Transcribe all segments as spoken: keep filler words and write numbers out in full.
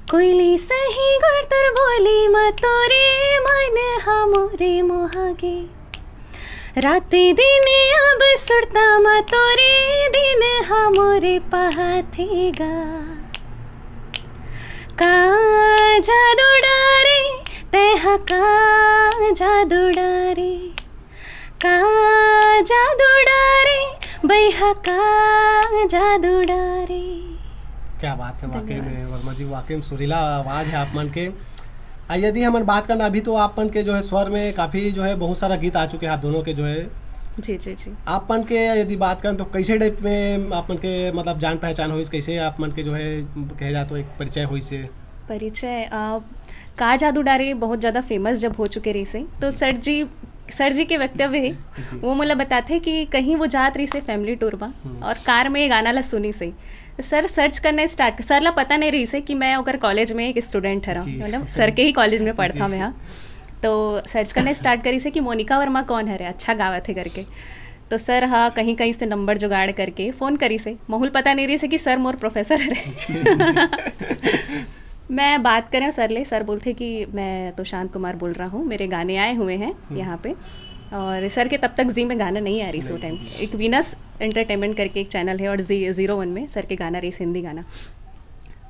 कोइली सही गुर तोर बोली म तोरे मन ह मोरे मोहा गे। राति दिन अब सुरता म तोरे दिन ह मोरे पहाथे गा। का जादू डारे तैं ह का जादू डारे, का जादू डारे, बैहा का जादू डारे। क्या बात है, वाकई धन्यवाद। में वर्मा जी, वाकई में सुरीला आवाज़ है आप मन के। आ, यदि हमन बात करना अभी, तो आप मन के जो है स्वर में काफ़ी जो है बहुत सारा गीत आ चुके हैं आप दोनों के जो है। जी, जी, जी। आप मन के यदि बात करन तो कैसे टाइप में आप मन के मतलब जान पहचान होइस, कैसे आप मन के जो है कहे जाए तो एक परिचय होइस से? परिचय, अ, का जादू डारे बहुत ज़्यादा फेमस जब हो चुके रहिस हे, तो जी। सर जी, सर जी के वक्तव्य हे, जी। वो मोला बताथे कि कहीं वो जात रहिस हे फैमिली टूर मा हम्म। और कार में ये गाना ला सुनिस हे। तो सर सर्च करना स्टार्ट, सर ला पता नहीं रहिस हे कि मैं ओकर कॉलेज में एक स्टूडेंट हरव, जी। मतलब सर के ही कॉलेज में जी, पढ़थव मैं जी। हा। तो सर्च करना स्टार्ट करिस हे कि मोनिका वर्मा कौन हरे, अच्छा गावत हे करके। तो सर हा कहीं कहीं से नंबर जुगाड़ करके फ़ोन करिस हे, महूल पता नहीं रहिस हे कि सर मोर प्रोफेसर हरे। मैं बात करें सर ले, सर बोलथे कि मैं तो शांत कुमार बोल रहा हूँ, मेरे गाने आए हुए हैं हम्म। यहाँ पे। और सर के तब तक जी में गाना नहीं आ रही, वो नहीं, टाइम जी। एक वीनस एंटरटेनमेंट करके एक चैनल है और जी ज़ीरो वन में सर के गाना रहिस, हिंदी गाना।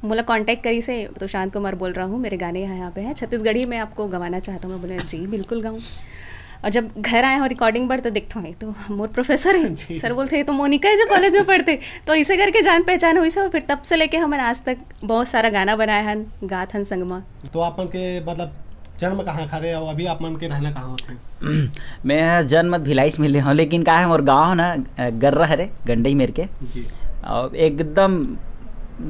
मोला कॉन्टैक्ट करिस हे, तो शांत कुमार बोल रहा हूँ, मेरे गाने यहाँ, यहाँ पे हैं, छत्तीसगढ़ी में आपको गवाना चाहता हूँ। मैं बोले, "जी, बिल्कुल गाऊँ।" और जब घर आए हँव रिकॉर्डिंग बर, तो देखथव, "ये तो मोर प्रोफेसर हे।" जी। सर बोलथे, "ये तो मोनिका हे जो कॉलेज में पढ़थे।" तो ऐसे करके जान पहचान होइस हे और फिर तब से लेके हमन आज तक बहुत सारा गाना बनाए हन, गात हन संगमा। तो आप मन के मतलब जन्म कहाँ हरे और अभी आप मन के रहना कहाँ होथे? मैं ह जन्म भिलाई से मिले हँव, लेकिन का हे, मोर गाँव ना, अ, गर्रा हरे, गंडई मेर के। जी। और एकदम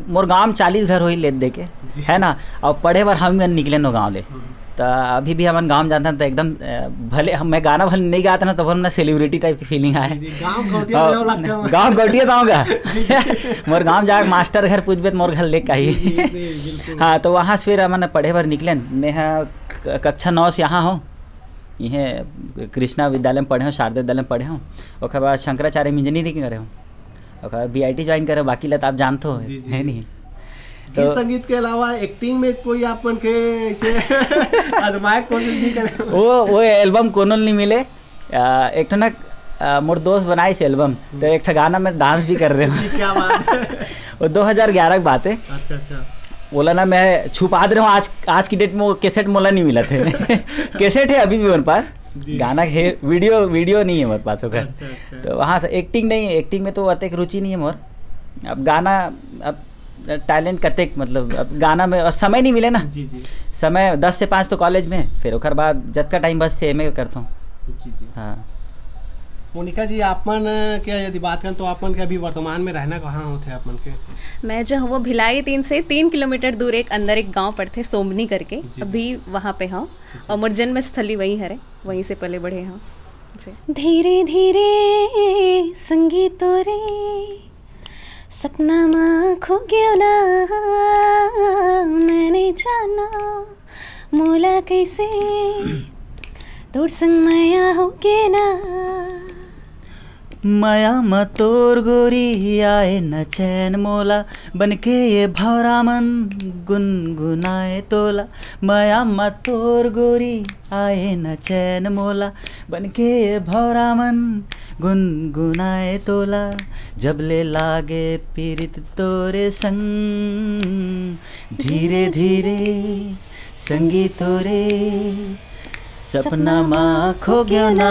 मोर गाँव में चालीस घर होही लेत दे के, जी। है ना? और पढ़े बर हम मन निकले नो गाँव ले। हम्म। त अभी भी हमन गाँव जाथन त एकदम, अ, भले हम, मैं गाना भले नहीं गात ना, तो हमन सेलिब्रिटी टाइप की फीलिंग आए। जी, जी, गाँव गौटिया और में हो लगता है। गाँव गौटिया तो होगा। जी, जी। मोर गाँव जाके मास्टर घर पूछबे त मोर घर लेके आही। जी, जी, जी, बिल्कुल। हाँ, तो वहाँ से फिर हमन पढ़े बर निकलेन। मैं ह क-, कक्षा नौ से यहाँ हँव। इहें कृष्णा विद्यालय में पढ़े हँव, शारदा विद्यालय में पढ़े हँव। ओकर बाद शंकराचार्य में इंजीनियरिंग करे हँव। ओकर बाद बीआईटी ज्वाइन करे हँव, बाकी ला त आप जानथो, जी, जी। है नहीं? गीत तो संगीत के अलावा एक्टिंग में कोई आप मन के ऐसे आजमाए के कोशिश नहीं करे? वो, वो एल्बम कोनो नहीं मिले। आ, एक ठो ना, आ, मोर दोस्त बनाइस एल्बम, तो एक ठो गाना में डांस भी करे रहेंव। जी, क्या बात है। वो दो हज़ार ग्यारह की बात हे। अच्छा, अच्छा। ओला ना मैं छुपा दे रहेंव, आज, आज की डेट में वो कैसेट मोला नहीं मिलत हे। कैसेट हे अभी भी मोर पास, जी। गाना हे, वीडियो, वीडियो नहीं हे मोर पास ओकर। अच्छा, अच्छा। तो वहाँ से एक्टिंग नहीं, एक्टिंग में तो अतेक रुचि नहीं हे मोर। अब गाना, अब टैलेंट कतेक, मतलब, अब गाना में, और समय नहीं मिले ना। जी, जी। समय दस से पाँच तो कॉलेज में, फिर ओकर बाद जतका टाइम बचथे एमे करथों। जी, जी। हाँ। मोनिका जी, आप मन के यदि बात करें तो आप मन के अभी वर्तमान में रहना कहाँ होथे आप मन के? मैं जो हूँ वो भिलाई तीन से तीन किलोमीटर दूर एक अंदर एक गांव पड़थे सोमनी करके, जी, जी। अभी वहाँ पे हूँ। जी। और मोर जन्म स्थली वहीं हरे, वहीं से पले बढ़े हूँ। जी। धीरे धीरे संगी तोरे सपना मा खो गेव ना, मैं नइ जानव मोला कइसे तोर संग मया होगे ना। मया म तोर गोरी आए न चैन मोला, बनके ये भौरा मन गुनगुनाए तोला। मया म तोर गोरी आए न चैन मोला, बनके ये भौरा मन गुनगुनाए तोला। जब ले लागे पीरित तोरे संग, धीरे धीरे संगी तोरे सपना मा खो गेव ना।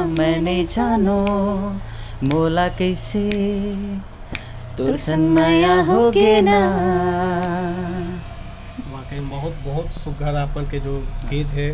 मैं नइ जानव मोला कइसे तोर संग मया होगे ना। वाकई में बहुत, बहुत सुघर आपन के जो गीत हे,